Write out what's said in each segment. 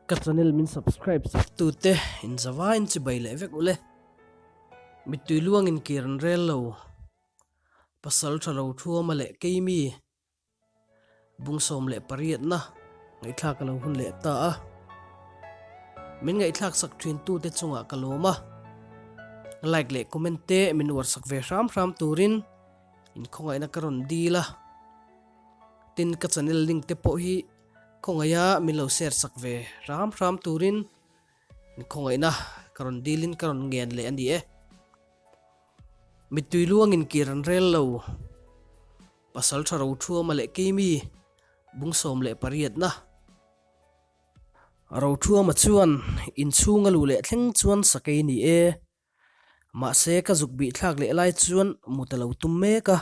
Ka channel min subscribe sak tu te in zavaiin chibai leh vek ule. Mittui luangin kir an rel lo. Pasal tha ro thuama leh keimi bung 18na ngaihthlak a lo hun leh ta a. Min ngaihthlak sak thin tu te chungah ka lawm a. Like leh comment te min uar sak ve hram hram turin in khawngaihna ka rawn dil a. Tin ka channel link te pawh hi Khawngaih a min lo share sak ve hram hram turin khawngaihna ka rawn dilin ka rawn ngen leh a ni e. Mittui luangin kir an rel lo. Pasal tha ro thuama leh keimi bung 18na. Ro thuama chuan inchhung a luh leh thleng chuan sakei ni e. Mahse ka zuk bih thlak leh lai chuan mut a lo tum mek a,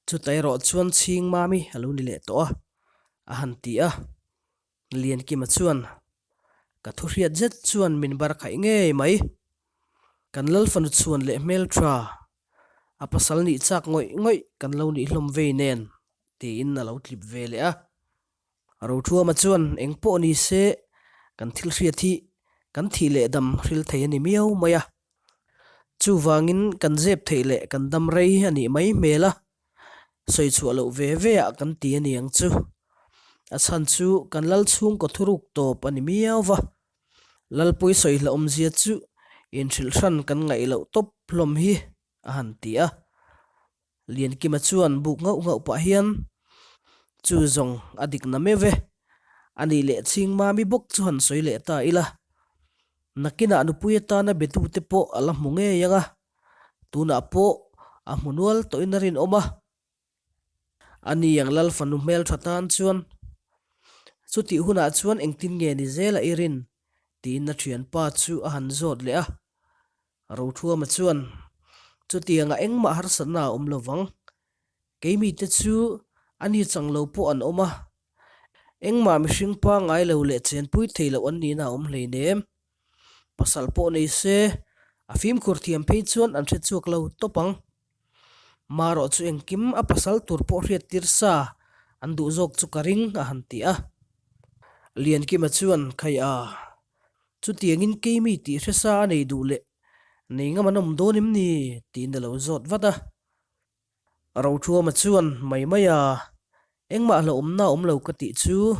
chutah erawh chuan chhing mami a lo ni leh tawh a, a han ti a. Liankima chuan, Ka thu hriat zet chuan min bar khaih ngei mai. Kan Lalfanu chhuan leh hmeltha, a pasal nih chak ngawih ngawih kan lo nih hlawm vei nen, tiin a lo tlip ve leh a. Rothuama chuan eng pawh ni se kan thil hriat hi kan thih leh dam hril thei a ni miau mai a. Chuvangin kan zep theih leh kan dam rei a nih mai hmel a, sawi chhuah loh ve ve ah kan ti a ni ang chu. A chhan chu kan lal chhungkaw thuruk tawp a ni miau va. Lalpui sawi hlauhawmzia chu inhrilh hran kan ngaih loh tawp hlawm hi a han ti a. Liankima chuan buk nghauh nghauh pah hian, Chu zawng a dik na meuh e, a nih leh chhing mami bawk chu han sawi leh ta ila. Nakinah nupui atana betute pawh a la hmu ngei ang a, tunah pawh a hmu nual tawhin a rinawm a. A ni ang lal fanu hmeltha tan chuan, Chutih hunah chuan engtin nge ni zela i rin? tiin a thianpa chu a han zawt leh a. Rothuama chuan, Chutiangah engmah harsatna a awm lo vang. Keimite chu a ni chang lo pawh an awm a, engmah mihring pangngai lo leh chenpui thei loh an nihna a awm hleinem. Pasal pawh nei se, a fimkhur thiam phei chuan an hre chhuak lo tawp ang. Marawh chu engkim a pasal tur pawh hriattir sa an duh zawk chu ka ring a han ti a. Liankima chuan, Khai a, Chutiangin keimi tih hre sa a nei duh leh nei ngam an awm dawn em ni? tiin a lo zawt vat a. Rothuama chuan mai mai a, Engmah hlauhawmna a awm lo ka tih chu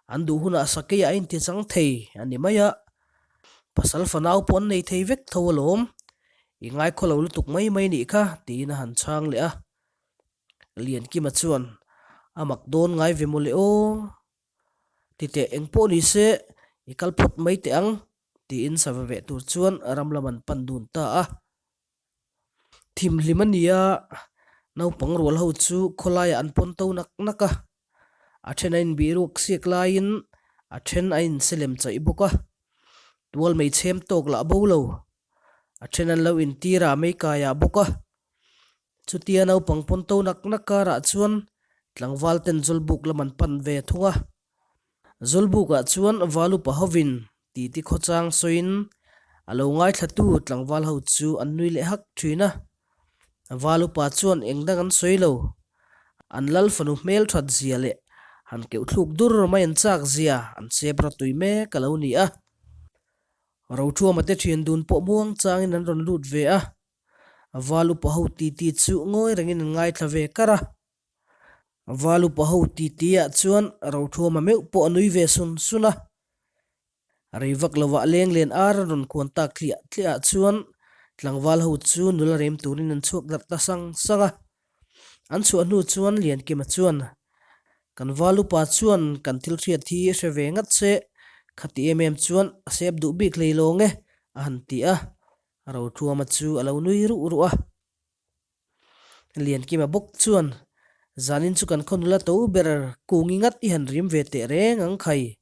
an duh hunah sakeiah a inti chang thei a ni mai a, pasal fanau pawh an nei thei vek tho alawm, i ngaikhaw lo lutuk mai mai nih kha tiin a han chhang leh a. Liankima chuan a mak dawn ngai ve mawle aw. Titeh eng pawh ni se, i kal phawt mai teh ang, tiin sava veh tur chuan ram lam an pan dun ta a. Thimhlim a ni a, naupang rual ho chu khawlaiah an pawn to nak nak a. A then a inbih ruak siak laiin a then a inselem chaih bawk a. Tual mei chhem tawk lah bo lo, a then an lo intir a mei kaiah bawk a. Chutia naupang pawn to nak nak karah chuan tlangval ten Zawlbuk lam an pan ve thung a. Zawlbukah chuan Valupa hovin titi khawchang sawiin a lo ngaithlatu tlangval ho chu an nui leh hak thin a. Valupa chuan eng dang an sawi lo. An lal fanu hmel that zia leh han keuh thluk dur mai an chak zia an chep rawtui mek a lo ni a. Rothuama te thian dun pawh muang changin an rawn lut ve a. Val upa ho titi chu ngawi rengin an ngaithla ve kar a. Val upa ho titi ah chuan Rothuama meuh pawh a nui ve sun sun a. Rei vak lovah leng len ar an rawn khuan tak tliah tliah ah chuan tlangval ho chu nula rem turin an chhuak darh ta sang sang a. An chhuah hnu chuan Liankima chuan, Kan val upa chuan kan thil hriat hi hre ve ngat se, khati em em chuan a sep duh bik hlei lawng e, a han ti a. Rothuama chu a lo nui ruh ruh a. Liankima bawk chuan, Zanin chu kan khaw nula to ber kungi ngat i han rim ve teh reng ang khai,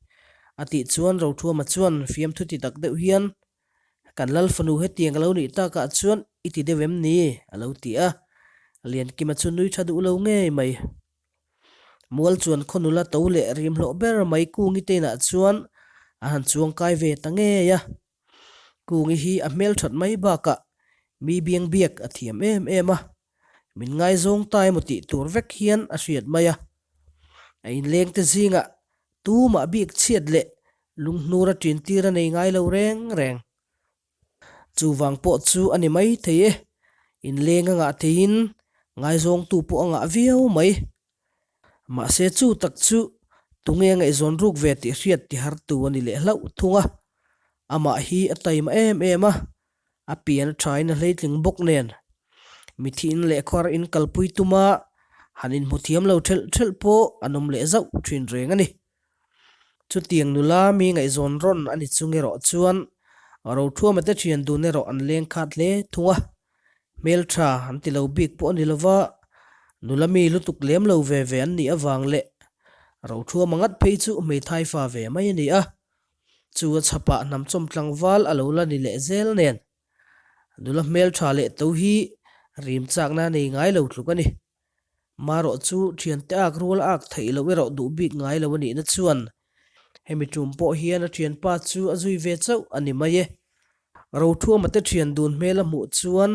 a tih chuan Rothuama chuan fiamthu ti tak deuh hian, Kan lal fanu hetiang a lo nih takah chuan i ti deuh em ni? a lo ti a. Liankima chu nui tha duh lo ngei mai. Mual chuan khaw nula to leh rim hlawh ber mai kungi te inah chuan a han chuang kai ve ta ngei a. Kungi hi a hmel that mai bakah mi biang biak a thiam em em a, min ngaizawng ta emaw tih tur vek hian a hriat mai a. A inleng te zingah tumah bik chhiat leh Lunghnur a ṭin tir a nei ngai lo reng reng. Chuvang pawh chu a ni mai thei e, inleng a ngah theiin ngaizawngtu pawh a ngah viau mai. Mahse chu tak chu tunge a ngaihzawn ruk ve tih hriat ti hartu a ni leh hlauh thung a. Amah hi a taima em em a, a pian a thain a hleitling bawk nen. Mithiin leh khuar in kalpui tuma han inhmu thiam lo thelh thelh pawh an awm leh zauh thin reng a ni. Chutiang nula mi ngaihzawn rawn a ni chung erawh chuan Rothuama te thian dun erawh an leng khat hle thung a, hmeltha an ti lo bik pawh a ni lova, nula mi lutuk lem lo ve ve an nih avang leh Rothuama ngat phei chu hmeithai fa ve mai a ni a, chu a chhapah hnamchawm tlangval a lo la ni leh zel nen nula hmeltha leh to hi rim chakna a nei ngai lo tluk a ni. Marawh chu thiante ak rual ak theih loh erawh duh bik ngai lo a nihna chuan hemi tum pawh hian a thianpa chu a zui ve chauh a ni mai e. Rothuama te thian dun hmel a hmuh chuan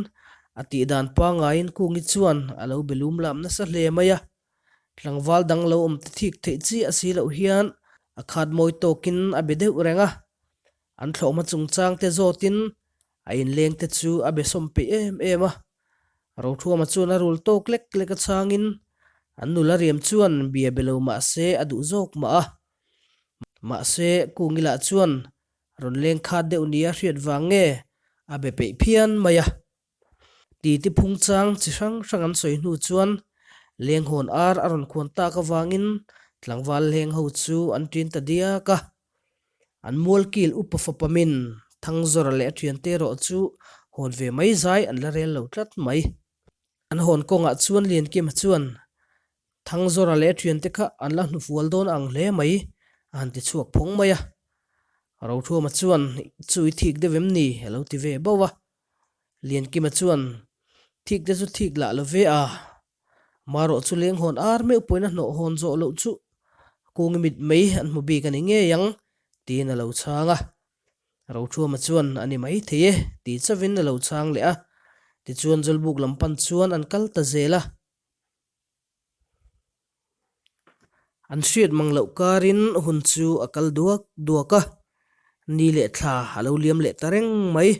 a tihdan pangaiin Kungi chuan a lo be lum lam nasa hle mai a. Tlangval dang lo awm te thik theih chiah si loh hian a khat mawi tawkin a be deuh reng a. An thlawhhma chungchang te zawtin a inleng te chu a be sawm peih em em a. Rothuama chuan a rul tawk lek lek a chhangin an nula riam chuan bia be lo mah se a duh zawk mah a. Mahse, Kungila chuan rawn leng khat deuh nia hriat vang nge a be peih phian mai a. Titi phung chang chi hrang hrang an sawi hnu chuan lenghawn ar a rawn khuan tak avangin tlangval hleng ho chu an ṭin ta diak a. An mualkil upa fapa min Thangzawra leh a ṭhiante erawh chu hawn ve mai zai an la rel lo tlat mai. An hawn kawngah chuan Liankima chuan Thangzawra leh a ṭhiante kha an la hnufual dawn ang hle mai a han ti chhuak phawng mai a. Rothuama chuan Chu i thik deuh em ni? a lo ti ve bauh a. Liankima chuan Thik te chu thik lah lo ve a, Marawh chu leng hawn ar meuh pawhin a hnawh hawn zawh loh chu kungi mit mai an hmu bik a ni ngei ang tiin a lo chhang a. Rothuama chuan a ni mai thei e ti chauhin a lo chhang leh a. Tichuan Zawlbuk lam pan chuan an kal ta zel a. An hriat mang loh karin hun chu a kal duak duak a, ni leh thla a lo liam leh ta reng mai.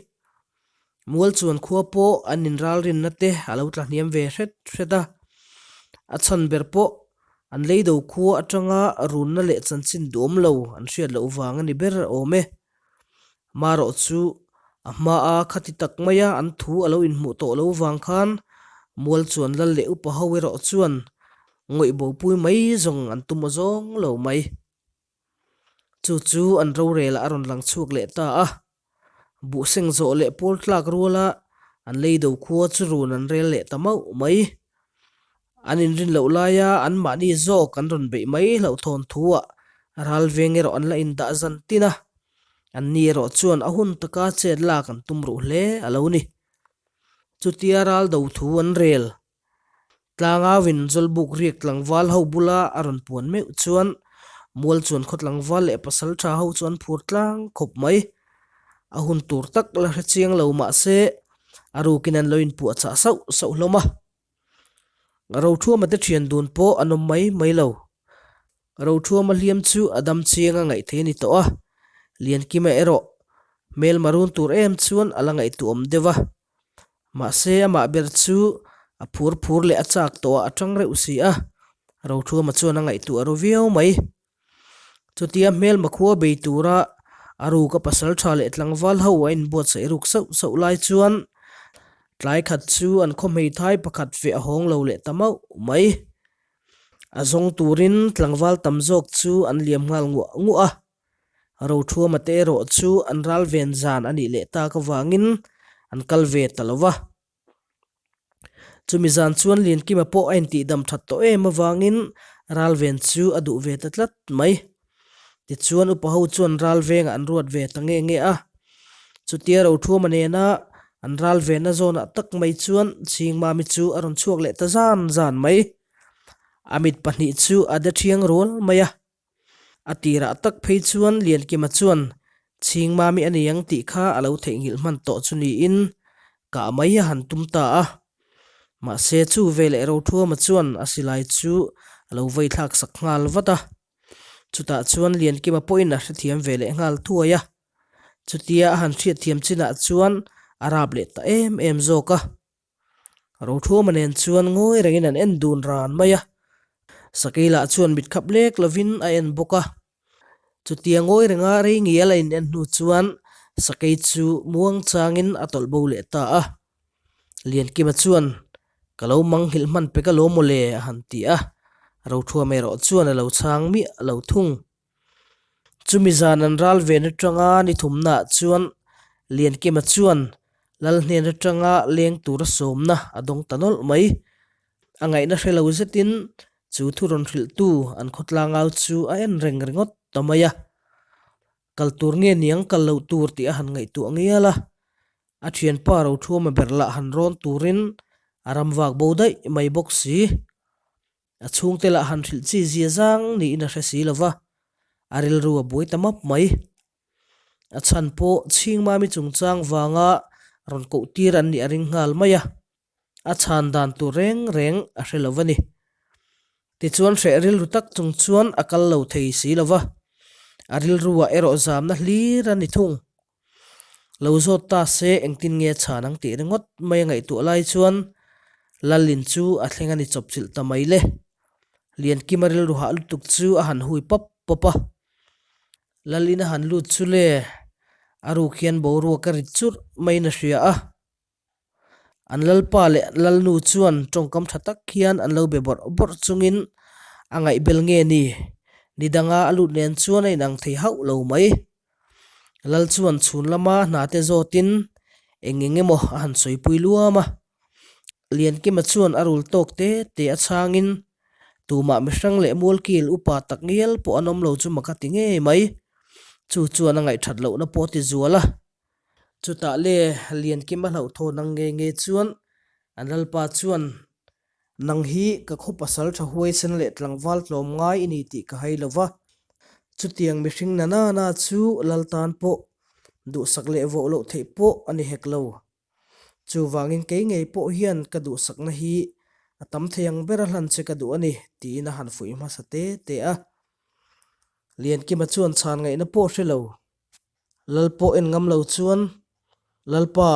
Mual chuan khua pawh an inralrinna te a lo tla hniam ve hret hret a, a chhan ber pawh an leido khua atanga runna leh chanchin duhawm lo an hriat loh vang a ni ber awm e. Marawh chu a hmaa khati tak maia an thu a lo inhmuh tawh lo vang khan mual chuan lal leh upa ho erawh chuan ngawih bopui mai zawng an tum aw zawng lo mai. Chu chu an rorelah a rawn lang chhuak leh ta a. Buhseng zawh leh pawl tlak ruala an leido khua chu run an rel leh ta mauh mai. An inrin loh laia anmahni zawk an rawn beih mai hlauhthawn thuah ral veng erawh an la indah zan tin a. Anni erawh chuan a hun taka chet lak an tum ruh hle a lo ni. Chutia ral do thu an rel. Tlangauin Zawlbuk riak tlangval ho bula a rawn puan meuh chuan mual chuan khaw tlangval leh pasal tha ho chu an phur tlang khawp mai. A hun tur tak la hre chiang lo mah se a rukin an lo inpuahchah sauh sauh hlawm a. Rothuama te thian dun pawh an awm mai mai lo. Rothuama hliam chu a dam chiang a ngaih thei a ni tawh a, Liankima erawh hmel marun tur em chuan a la ngaihtuah awm deuh a. Mahse amah ber chu a phur phur leh a chak tawh ah a tang reuh si a, Rothuama chuan a ngaihtuah ru viau mai. Chutia hmelma khua bei tura a ruka pasal tha leh tlangval ho a inbuatsaih ruk sauh sauh lai chuan tlai khat chu an khaw hmeithai pakhat feh a hawng lo leh ta mauh mai. A zawng turin tlangval tam zawk chu an liam nghal nguah nguah a, Rothuama te erawh chu an ral ven zan a nih leh tak avangin an kal ve ta lo va. Chumi zan chuan Liankima pawh a intihdam that tawh em avangin Ralven chu a duh ve ta tlat mai. Tichuan upa ho chuan Ralvengah an ruat ve ta nge nge a. Chutia Rothuama nena an Ralvenna zawnah tak mai chuan Chhingmami chu a rawn chhuak leh ta zan zan mai. A mit pahnih chu a de thiang rual mai a. A tirah tak phei chuan Liankima chuan Chhingmami a ni ang tih kha a lo theihnghilh hman tawh chu niin kah mai a han tum ta a. Mahse chu veleh Rothuama chuan a silai chu a lo vei thlak sak nghal vat a. Chutah chuan Liankima pawhin a hrethiam ve leh nghal thuai a. Chutia a han hriatthiam chinah chuan a rap leh ta em em zawk a. Rothuama nen chuan ngawi rengin an en dun ran mai a. Sakei lah chuan mit khap lek lovin a en bawk a. Chutia ngawi renga rei ngial a in en hnu chuan Sakei chu muang changin a tawlh bo leh ta a. Liankima chuan, Ka lo manghilh hman pek alawm maw le a han ti a. Rothuama erawh chuan a lo chhang miah lo thung. Chumi zan an ral ven atanga ni thumnaah chuan Liankima chuan Lal hnen atanga leng tura sawmna a dawng ta nawlh mai. A ngaihna hre lo zetin chu thu rawn hrilhtu an khawtlangau chu a en reng ringawt ta mai a. Kal tur nge niang kal loh tur tih a han ngaihtuah ngial a. A thianpa Rothuama ber lah han rawn turin a ram vak bo daih mai bawk si. A chhungte lah han hrilh chi zia zang niin a hre si lo va, a rilru a buai ta map mai. A chhan pawh Chhingmami chungchang vanga rawn koh tir an nih a ring nghal mai a, a chhan dan tur reng reng a hre lo va ni. Tichuan hreh rilru tak chung chuan a kal lo thei si lo va, a rilruah erawh zamna hlir a ni thung. Lo zawt ta se engtin nge chhan ang tih ringawt mai a ngaihtuah lai chuan Lalin chu a thleng a ni chawpchilh ta mai le. Liankima rilru hah lutuk chu a han hui pawp pawp a. Lalin a han lut chu le a ruk hian boruak a rit churh maiin a hria a. An lalpa leh lalnu chuan tawngkam tha tak hian an lo be bawrh bawrh chungin a ngaihbel nge ni? Ni danga a lut nen chuan a inang thei hauh lo mai. Lal chuan chhun lama hna te zawtin eng eng emaw a han sawipui luam a. Liankima chuan a rul tawk te te a chhangin tumah mihrang leh mualkil upa tak ngial pawh an awm lo chu mak a ti ngei mai. Chu chuan a ngaihthat lohna pawh a ti zual a. Chutah le Liankima hlauhthawn ang nge nge chuan an lalpa chuan, Nang hi ka khaw pasal tha huaisen leh tlangval tlawm ngai i ni tih ka hai lo va, chutiang mihring na na na chu lal tan pawh duhsak leh voh loh theih pawh a ni hek lo. Chuvangin kei ngei pawh hian ka duhsakna hi a tam thei ang ber a hlan che ka duh a ni, tiin a han fuih hmasa te te a. Liankima chuan chhan ngaihna pawh hre lo. Lal pawh en ngam lo chuan, Lalpa,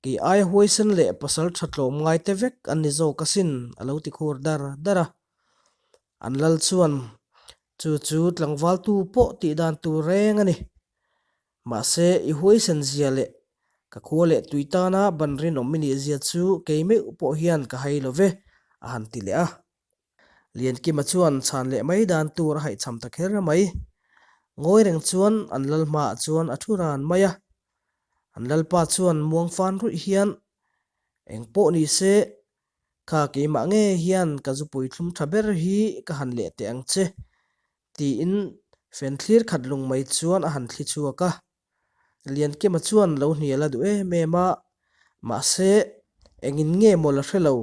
kei aia huaisen leh pasal tha tlawm ngai te vek an ni zawk asin, a lo ti khur dar dar a. An lal chuan, Chu chu tlangvaltu pawh tih dan tur reng a ni. Mahse, i huaisen zia leh ka khua leh tui tana ban rinawm i nih zia chu kei meuh pawh hian ka hai lo ve, a han ti leh a. Liankima chuan chhan leh mai dan tur a haihchham ta kher mai. Ngawi reng chuan an lal hmaah chuan a thu ran mai a. An lalpa chuan muang fan ruih hian, Eng pawh ni se, kha keimah nge hian ka zupui thlum tha ber hi ka han leh teh ang che, tiin fen thlir khat lung mai chuan a han thli chhuak a. Liankima chuan lo hnial a duh em em a, mahse engin nge maw la hre lo,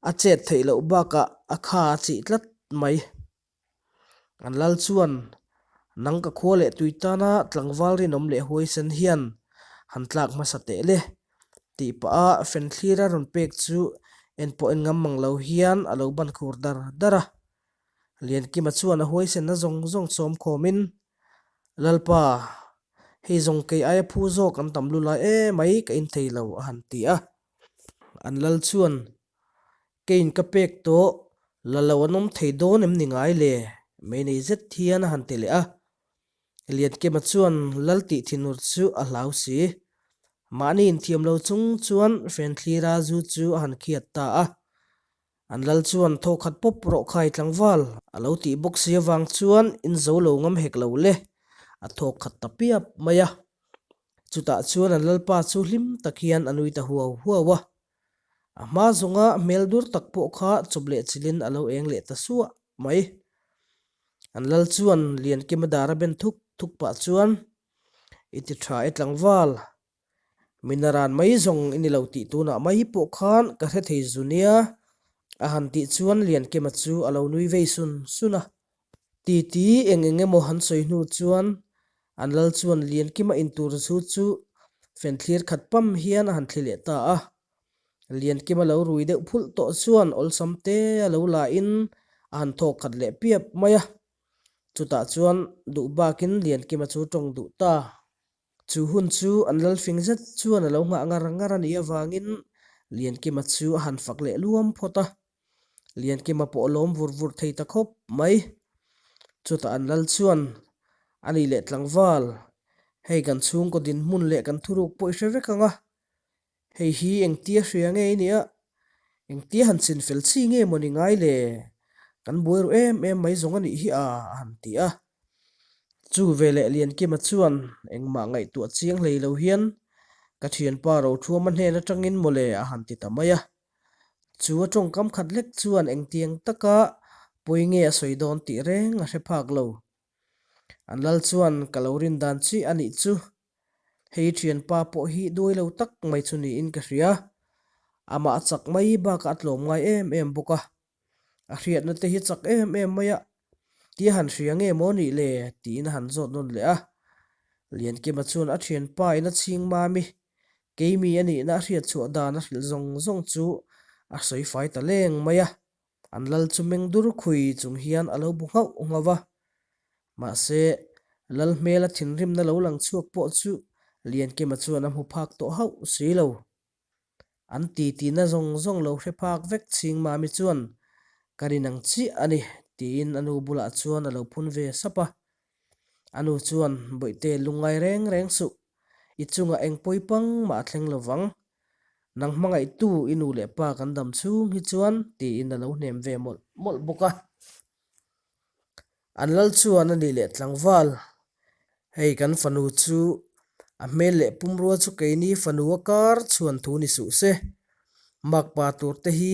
a chet theih loh bakah a kha a chih tlat mai. An lal chuan nang ka khua leh tui tana tlangval rinawm leh huaisen hian han tlak hmasa teh le tih pah a fenthlir a rawn pek chu en pawh en ngam mang lo hian a lo ban khur dar dar a. Liankima chuan a huaisenna zawng zawng sawm khawmin, Lalpa, hei zawng kei aia phu zawk an tam lu lai emai ka inthei lo a han ti a. An lal chuan, Keiin ka pek tawh, la lo an awm thei dawn em ni ngai le? Mei nei zet hian a han ti leh a. Liankima chuan lal tih thinur chu a hlau si. Mahni inthiam lo chung chuan Fenthlira zu chu a han khiat ta a. An lal chuan thaw khat pawp rawh khai tlangval a lo tih bawk si avang chuan in zo lo ngam hek lo le, a thawk khat ta piap mai a. Chutah chuan an lalpa chu hlim tak hian a nui ta huau huau a. A hma zawnga hmel dur tak pawh kha chawp leh chilhin a lo eng leh ta suah mai. An lal chuan Liankima dar a ben thuk thuk pah chuan, I ti tha e tlangval, Minaran mai zawng i ni lo tih tunah mai pawh khan ka hre thei zu nia, a han tih chuan Liankima chu a lo nui vei sun sun a. Titi eng eng emaw han sawi hnu chuan an lal chuan Liankima intur zu chu fenthlir khat pam hian a han thli leh ta a. Liankima lo rui deuh phulh tawh chuan awlsam te a lo la in a han thawk khat leh piap mai a. Chutah chuan duh bakin Liankima chu tawng duh ta. Chu hun chu an lalfing zet chuan a lo nghah ngar ngar a nih avangin Liankima chu a han fak leh luam phawt a. Liankima pawh a lawm vur vur thei ta khawp mai. Chutah an lal chuan, A nih leh tlangval, hei kan chhungkaw dinhmun leh kan thuruk pawh i hre vek ang a. Hei hi engtia hria nge i nia? Engtia han chin fel chi nge maw ni ngai le? Kan buai ru em em mai zawng a nih hi a, a han ti a. Chu veleh Liankima chuan engmah ngaihtuah chiang hlei lo hian ka thianpa Rothuama hnen atangin mawle a han ti ta mai a. Chu a tawngkam khat lek chuan engtiang taka pawi nge a sawi dawn tih reng a hre phak lo. An lal chuan ka lo rin dan chiah a nih chu. Hei thianpa pawh hi duai lo tak mai chu niin ka hria. Amah a chak mai bakah a tlawm ngai em em bawk a. A hriatna te hi chak em em mai a, tia han hria nge maw nih le? tiin a han zawt nawn leh a. Liankima chuan a thianpa in a chhing mami, keimi a nihna a hriat chhuah dan a hrilh zawng zawng chu a sawi fai ta leng mai a. An lal chu meng dur khui chung hian a lo bu nghauh nghauh va. Mahse, lal hmela thinrimna lo lang chhuak pawh chu Liankima chuan a hmu phak tawh hauh si lo. An titi na zawng zawng lo hre phak vek chhing Mami chuan, Ka rin ang chiah a ni, tiin a nu bulah chuan a lo phun ve sap a. A nu chuan, Bawihte lungngai reng reng suh, i chungah eng pawi pang mah a thleng lo vang. Nang hmangaihtu i nu leh pa kan dam chhung hi chuan, tiin a lo hnem ve mawlh mawlh bawk a. An lal chuan a nih leh tlangval, hei kan fanu chu a hmel leh pumrua chu keini fanu a kar chhuan thu ni suh se, makpa tur te hi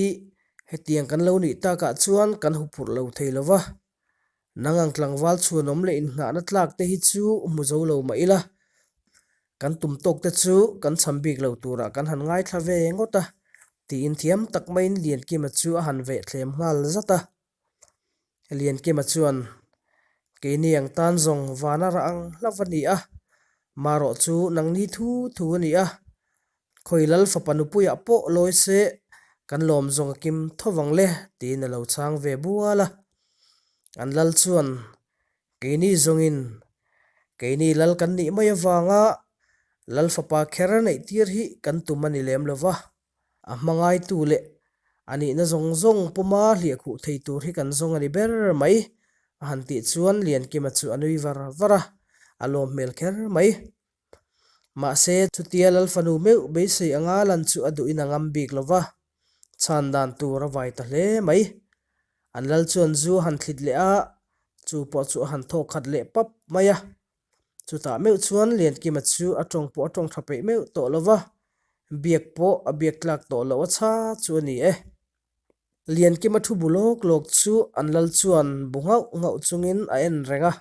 hetiang kan lo nih takah chuan kan huphurh lo thei lo va, nang ang tlangval chhuanawm leh innghahna tlak te hi chu hmu zo lo mah ila, kan tum tawk te chu kan cham bik lo turah kan han ngaithla ve ngawt a, tiin thiam tak maiin Liankima chu a han vehthlem nghal zat a. Liankima chuan, Keini ang tan zawng vana rah ang hlauh a ni a, marawh chu nangni thu thu a ni a, khawi lal fapa nupuiah pawh lawi se kan lawm zawng a kim tho vang le, tiin a lo chhang ve bual a. An lal chuan, Keini zawngin keini lal kan nih mai avanga lal fapa kher neih tir hi kan tum a ni lem lo va, A hmangaitu leh a nihna zawng zawng puma hliah khuh thei tur hi kan zawng a ni ber mai, a han tih chuan Liankima chu a nui var var a, a lawm hmel kher mai. Mahse, chutia Lalfanu meuh beisei anga lan chu a duhin a ngam bik lo va, chhan dan tur a vai ta hle mai. An lal chuan zu a han thlit leh a, chu pawh chu a han thawk khat leh pap mai a. Chutah meuh chuan Liankima chu a tawng pawh a tawng tha peih meuh tawh lo va, biak pawh a biak tlak tawh loh a chha chu a ni e. Liankima thu bu lawk lawk chu an lal chuan bu nghauh nghauh chungin a en reng a.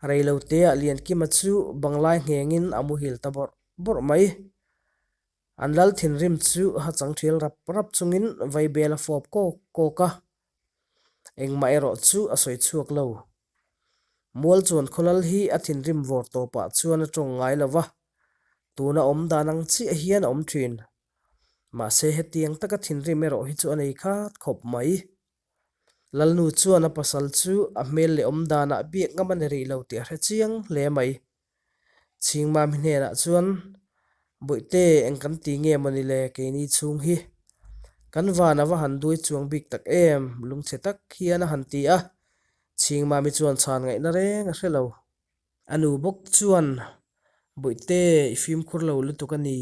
Reiloteah Liankima chu banglai nghengin a muhil ta bawrh bawrh mai. An lal thinrim chu ha chang thial rap rap chungin vaibel a fawp kawk kawk a. Engmah erawh chu a sawi chhuak lo. Mual chuan khawlal hi a thinrim vawr tawpah chuan a tawng ngai lo va, tuna awm dan ang chiah hian a awm thin. Mahse hetiang taka thinrim erawh hi chu a nei khat khawp mai. Lalnu chuan a pasal chu a hmel leh awm danah biak ngam a ni rih lo tih a hre chiang hle mai. Chhingmami hnenah chuan, Bawihte, eng kan ti nge maw ni le keini chhung hi? Kan van a va han duai chuang bik tak em? Lungchhe tak hian a han ti a. Chhingmami chuan chhan ngaihna reng a hre lo. A nu bawk chuan, Bawihte, i fimkhur lo lutuk a ni.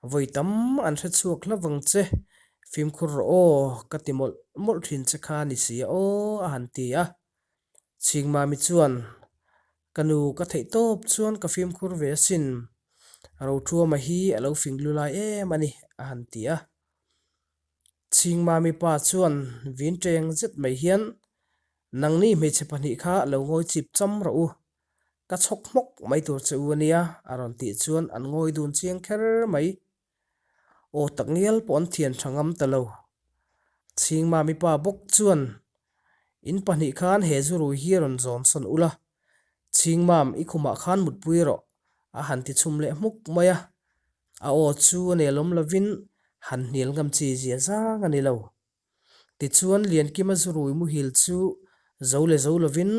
Vawi tam an hre chhuak hla vang che, fimkhur rawh aw, ka ti mawlh mawlh thin che kha ni si a aw, a han ti a. Chhingmami chuan, Ka nu ka theih tawp chuan ka fimkhur ve asin, Rothuama hi a lo fing lu lai em a ni, a han ti a. Chhingmami pa chuan vin teng zet mai hian, Nangni hmeichhe pahnih kha lo ngawi chip cham rawh u, ka chhawk hmawk mai tur che u a nia, a rawn tih chuan an ngawi dun chiang kher mai. Aw tak ngial pawh an thian tha ngam ta lo. Chhingmami pa bawk chuan, In pahnih khan he zurui hi rawn zawn sawn ula, Chhingmam i khumah khan mutpui rawh, a han ti chhum leh hmuk mai a. A aw chu a nelawm lovin han hnial ngam chi zia zang a ni lo. Tichuan Liankima zurui muhil chu Zo leh zo lovin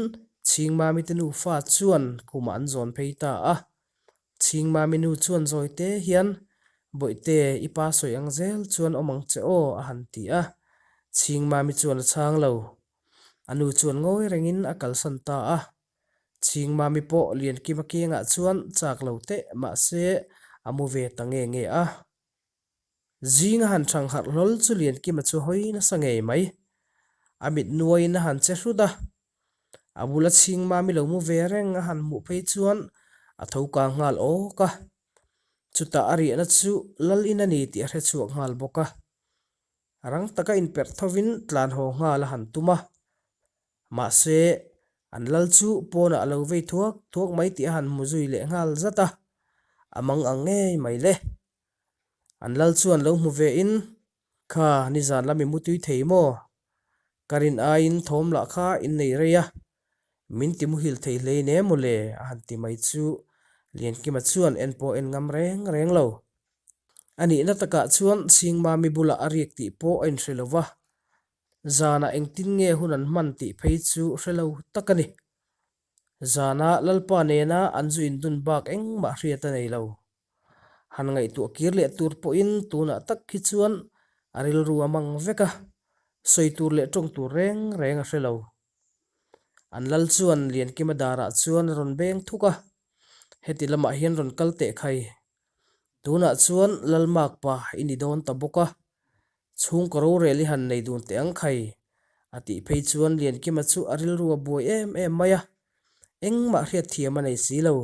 Chhingmami te nufa chuan khumah an zawn phei ta a. Chhingmami nu chuan zawite hian, Bawihte, i pa sawi ang zel chuan awm ang che aw, a han ti a. Chhingmami chuan a chhang lo. A nu chuan ngawi rengin a kalsan ta a. Chhingmami pawh Liankima kengah chuan chak lo teh mahse a mu ve ta nge nge a. Zing a han thang harh hlawl chu Liankima chu hawi nasa ngei mai. A mit nuaiin a han che hrut a. A bula Chhingmami lo mu ve reng a han hmuh phei chuan a tho kang nghal awk a. Chutah a riahna chu lal in a ni tih a hre chhuak nghal bawk a. Rang taka inperh thovin tlan haw nghal a han tum a. Mahse, an lal chu pawnah a lo vei thuak thuak mai tih a han hmu zui leh nghal zat a, a mang ang ngei mai le. An lal chuan lo hmu ve in, Kha, nizan lam i mutui thei maw? Ka rin aiin thawm lah kha in nei rei a, min ti muhil thei hlei ne maw le? a han ti mai chu Liankima chuan en pawh en ngam reng reng lo. A nihna takah chuan Chhingmami bulah a riak tih pawh a inhre lo va, Zanah engtin nge hun an hman tih phei chu hre lo tak a ni. Zanah Lalpa nena an zu indun bak engmah hriat a nei lo. Han ngaihtuah kir leh tur pawhin tunah tak khi chuan a rilru a mang vek a, sawi tur leh tawng tur reng reng a hre lo. An lal chuan Liankima darah chuan a rawn beng thuk a, heti lamah hian rawn kal teh khai. Tunah chuan Lalmakpa i ni dawn ta bawk a, Chhungkaw rorel i han nei dun teh ang khai, a tih phei chuan Liankima chu a rilru a buai em em mai a, engmah hriatthiam a nei si lo.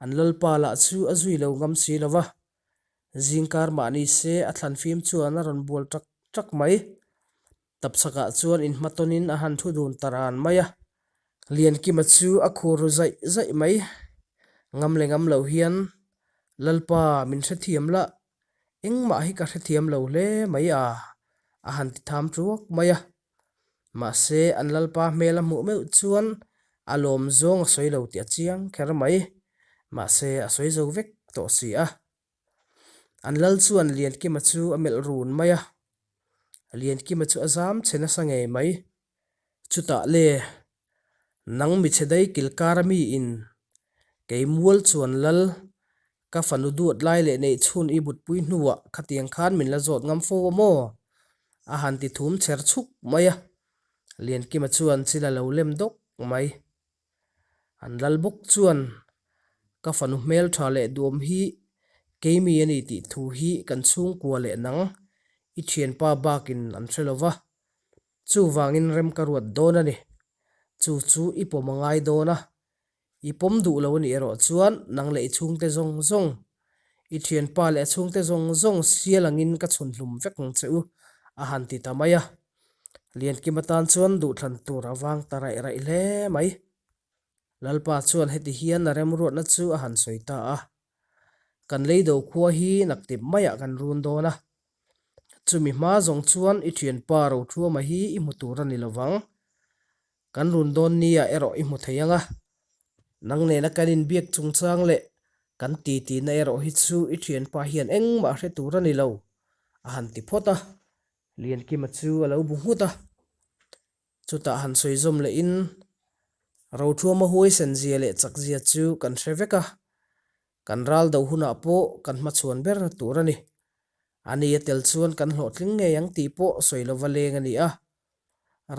An lalpa lah chu a zui lo ngam si lo va, zingkar mahni se a thlan fim chuan a rawn bual ṭak ṭak mai. Tapchhakah chuan inhmatawnin a han thu dun ta ran mai a, Liankima chu a khur ru zaih zaih mai. Ngam leh ngam lo hian, Lalpa min hrethiam lah, Engmah hi ka hrethiam lo hle mai a, a han ti tham tuak mai a. Mahse, an lalpa hmel a hmuh meuh chuan a lawm zawng a sawi lo tih a chiang kher mai. Mahse, a sawi zo vek tawh si a. An lal chuan Liankima chu a melh run mai a. Liankima chu a zam che nasa ngei mai. Chutah le, nang michhe dai kilkar a mi in kei mual chuan lal, ka fanu duat lai leh neih chhun i mutpui hnuah khatiang khan min la zawt ngam fo a maw? A han ti thum chher chhuk mai a, Liankima chuan chil a lo lem dawk mai. An lal bawk chuan ka fanu hmeltha leh duam hi keimi a ni tih thu hi kan chhungkua leh nang i thianpa bakin an hre lo va, Chuvangin rem ka ruat dawn a ni. Chu chu i pawm a ngai dawn a. I pawm duh lo a nih erawh chuan nang leh i chhungte zawng zawng, i thianpa leh a chhungte zawng zawng sial angin ka chhun hlum vek ang che u, a han ti ta mai a. Liankima tan chuan duhthlan tur a vang ta raih raih hle mai. Lalpa chuan heti hian a remruatna chu a han sawi ta a. Kan leido khua hi naktip maiah kan run dawn a. Chumi hma zawng chuan i thianpa Rothuama hi i hmu tur a ni lovang. Kan run dawn nia erawh i hmu thei ang a. Nang nena kan inbiak chungchang leh kan titina erawh hi chu i thianpa hian engmah hre tur a ni lo, a han ti phawt a. Liankima chu a lo bu nghut a. Chutah han sawi zawm lehin Rothuama huaisen zia leh chak zia chu kan hre vek a, kan ral do hunah pawh kan hmachhuan ber tur a ni. A ni a tel chuan kan hlawhtling ngei ang tih pawh sawi lova leng a ni a.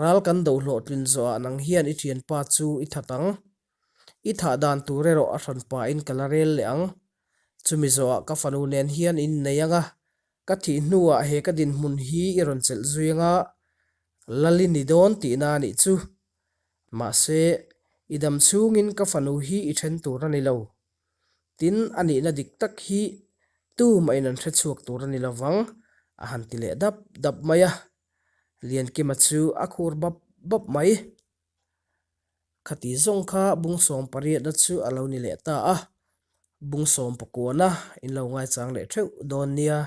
Ral kan do hlawhtlin zawhah nang hian i thianpa chu i that ang. I thah dan tur erawh a hran pahin ka la rel leh ang. Chumi zawhah ka fanu nen hian in innei ang a, Ka thih hnuah he ka dinhmun hi i rawn chelh zui anga lal i ni dawn tihna a nih chu. Mahse, i dam chhungin ka fanu hi i then tur a ni lo. Tin, a nihna dik tak hi tumahin an hre chhuak tur a ni lovang, a han ti leh dap dap mai a. Liankima chu a khur bap bap mai. Khati zawng kha bung sawm pariatna chu a lo ni leh ta a, bung sawm pakuana in lo ngaichang leh theuh dawn nia.